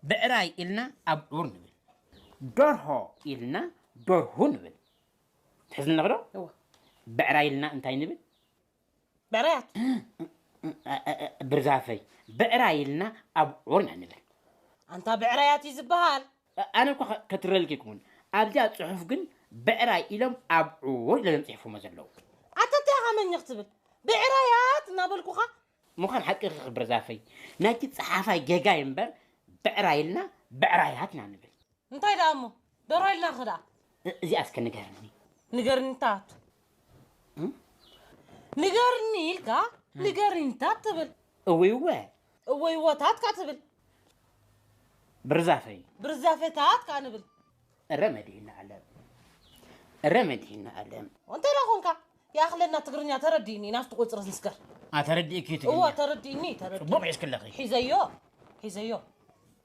ብዕራይ ኢልና ኣብዑር ንብል፣ ደርሆ ኢልና ደርሁ ንብል። ትሕዝኒ ኣለኽዶ? እወ። ብዕራይ ኢልና እንታይ ንብል? ብዕራያት። ብርዛፈይ፣ ብዕራይ ኢልና ኣብዑር ኢና ንብል። ኣንታ ብዕራያት እዩ ዝበሃል። ኣነ እኳ ከ-፣ ከትረልኪ ይኩን፣ ኣብዚኣ ጽሑፍ ግን ብዕራይ ኢሎም ኣብዑር ኢሎም ጽሒፎሞ ዘለዉ። ኣታ እንታይ ኢኻ መኝ ክትብል? ብዕራያት እናበልኩኻ። ምዃን ሓቂ ክብርዛፈይ፣ ናይቲ ጸሓፋይ ጌጋ እምበር፣ ብዕራይ ኢልና ብዕራያት ኢና ንብል። እንታይ ደኣ እሞ? ደሮ ኢልና ኸ ደኣ? እ-፣ እዚኣ እስከ ንገርኒ። ንገርኒ ታት። እም? ንገርኒ ኢልካ፣ እም። ንገርኒ ታት ትብል። እወይ እወ። እወይ እወ ታት ካ ትብል። ብርዛፈይ። ብርዛፈይ ታት ካ ንብል። እረ መድህን ዓለም። እረ መድህን ዓለም። እንታይ ደኣ ኾንካ? ይኣኽለና ትግርኛ ተረዲእኒ፣ ናብቲ ቁጽሪ ዝስገር። ኣ፣ ተረዲእኪ እዎ፣ ትግርኛ? ተረዲእኒ፣ ተረዲእኒ። ጽቡቕ ሒዝክለኺ። ሒዘዮ፣ ሒዘዮ።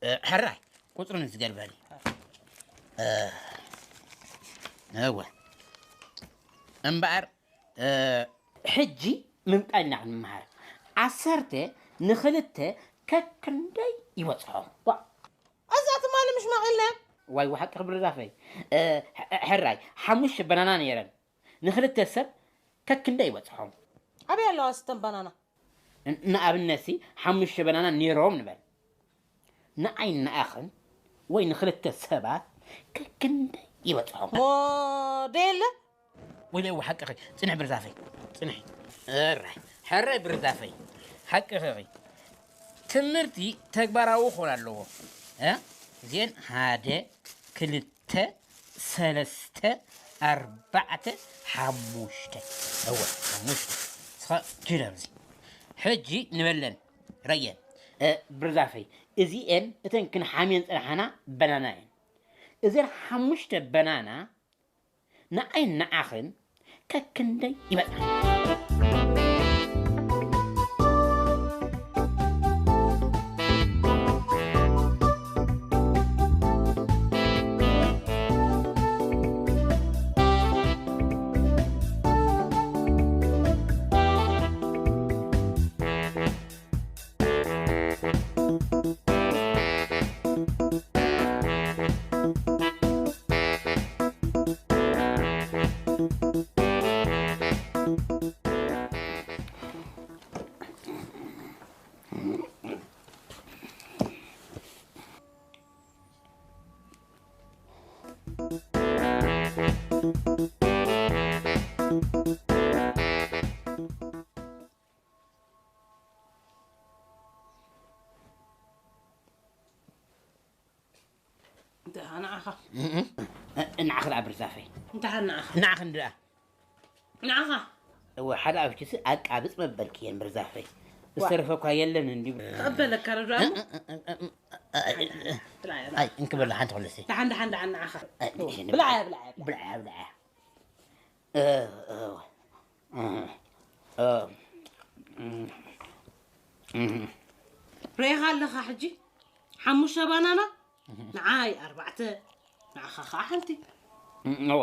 እ፣ ሕራይ፣ ቁጽሪ ንስገር በሊ። እ፣ እወ። እምበኣር፣ እ፣ ሕጂ ምምቃል ኢና ክንመሃር። ዓሰርተ ንኽልተ ከክንደይ ይበጽሖ? ዋ። እዛ ትማሊ ምሽ መቒልና። ዋይ፣ ሓቂ ክብሪ ዛፈይ። እ፣ ሕ-፣ ሕራይ፣ ሓሙሽተ በናና ነይረን። ንኽልተ ሰብ ከክንደይ ይበጽሖም? ኣበይ ኣለዋ ስተን ባናና? ን-፣ ንኣብነትሲ፣ ሓሙሽተ በናና ነይሮም ንበል። ንኣይ ንኣኽን ወይ ንኽልተ ሰባት ከክንደይ ይበጽሖም? ሞ ደየለ? ወይለ፣ እወ፣ ሓቅኺ። ጽንሒ ብርዛፈይ፣ ጽንሒ። እራይ፣ ሕራይ ብርዛፈይ፣ ሓቅኺ። ትምህርቲ ተግባራዊ ክኾን ኣለዎ። እ? እዚአን ሓደ፣ ክልተ፣ ሰለስተ፣ ኣርባዕተ፣ ሓሙሽተ። እወ፣ ሓሙሽተ። እስኻ ኪድ ኣብዚ። ሕጂ ንበለን፣ ረየን። እ፣ ብርዛፈይ፣ እዚኤን እተን ክንሓምየን ጸናሕና በናና እየን። እዘን ሓሙሽተ በናና ንዓይን ንዓኽን ከክንደይ ይበጽሓ? እንተ ንዓኻ። እም፣ እም። ንዓኺ ደኣ ብርዛፈይ። እንታይ ንዓኻ? ንዓኺ እንድኣ። ንዓኻ። እወ፣ ሓደ ኣብሽትሲ ኣቃብጽ መበልክየን ብርዛፈይ። ዋ። ዝተረፈ እኳ የለን እንዲ። ተቐበለካ ዶ ደኣ? እም፣ እም፣ እም፣ እም፣ እም፣ ብላያ፣ ብላያ። ኣይ፣ እንክበላ ሓንቲ ክልሲ። ደሓን፣ ደሓን፣ ደሓን ንዓኻ። ኣይ፣ ንእሽተይ ብላያ፣ ንብላ። ብላያ፣ ብላያ። ብላያ፣ ብላያ። እ፣ እ፣ እ፣ እ፣ እ። ርኢኻ ኣለኻ ሕጂ? ሓሙሽተ ባናና፣ ንዓይ ኣርባዕተ፣ ንዓኻ ኸዓ ሓንቲ። እወ።